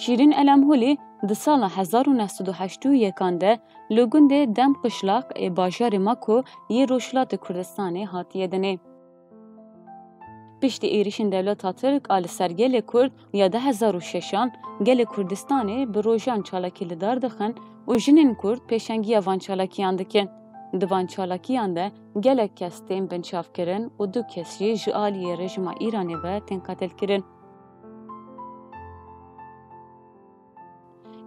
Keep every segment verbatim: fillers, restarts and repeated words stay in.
Şîrîn Elemhulî di sala hezar û neh sed û heştê û yekan de li gundê Dem Qişlaq ê bajarê Mako yê Rojhilatê Kurdistanê hatiye dinê. Piştî êrişên dewleta Tirk a li ser gelê Kurd ya du hezar û şeşan, gelê Kurdistanê bi rojan çalakî li dar dixin û jinên Kurd pêşengiya van çalakiyan dikin. Di van çalakiyan de gelek kes tên binçavkirin û du kes jî ji aliyê rejîma Îranê ve tên qetilkirin.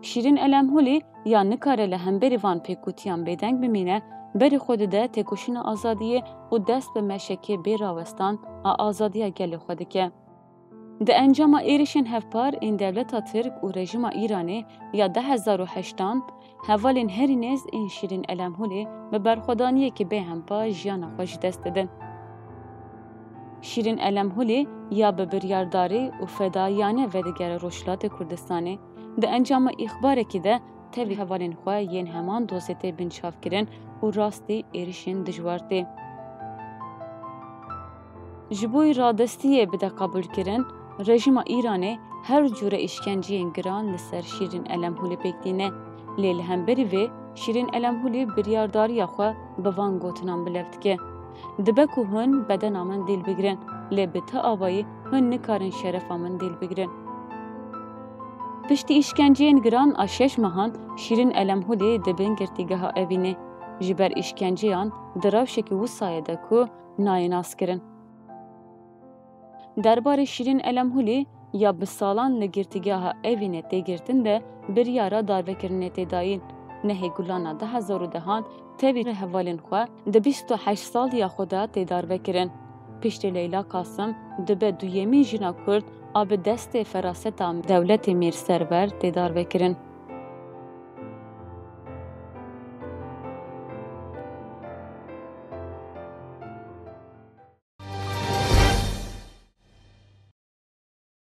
Şîrîn Elemhulî ya nikare li hemberî van pêkûtiyan bêdeng bimîne, berê xwe dide têkoşîna azadiyê û dest bi meşekê bê rawestan a azadiya gelê xwe dike. Di encama êrişên hevpar ên dewleta Tirk û rejîma Îranê ya du hezar û heştan, hevalên herî nêz ên Şîrîn Elemhulî bi berxwedaniyekî bêhempa jiyana xwe ji dest didin. Şîrîn Elemhulî ya bi biryardarî û fedayiyane vedigere Rojhilatê Kurdistanê. Di encama îxbarekî de tevî hevalên xwe yên heman dozê tê binçavkirin û rastî êrişên dijwar tê. Ji bo radestiyê bide qebûlkirin, rejîma Îranê her cûre îşkenceyên giran li ser Şîrîn Elemhulî pêk tîne. Lê li hemberî vê, Şîrîn Elemhulî biryardariya xwe bi van gotinan bilev dike: Dibe ku hûn bedena min dîl bigirin, lê bi ti abayî hûn nikarin şerefa min dîl bigirin. Piştî îşkenceyên giran a şeş mehan, Şîrîn Elemhulî di bin girtîgeha Evînê. Ji ber îşkenceyan di rewşekî wisayê de ku nayê naskirin. Derbarê Şîrîn Elemhulî ya bi salan li girtîgeha Evînê tê girtin de biryara darvekirinê tê dayîn. Nehê Gulana du hezar û dehan tevî hevalên xwe di bîst û heşt saliya xwe de tê darvekirin. Piştî Leyla Qasim dibe duyemîn jina Kurd a bi destê feraseta dewletê Mîr Server tê darvekirin.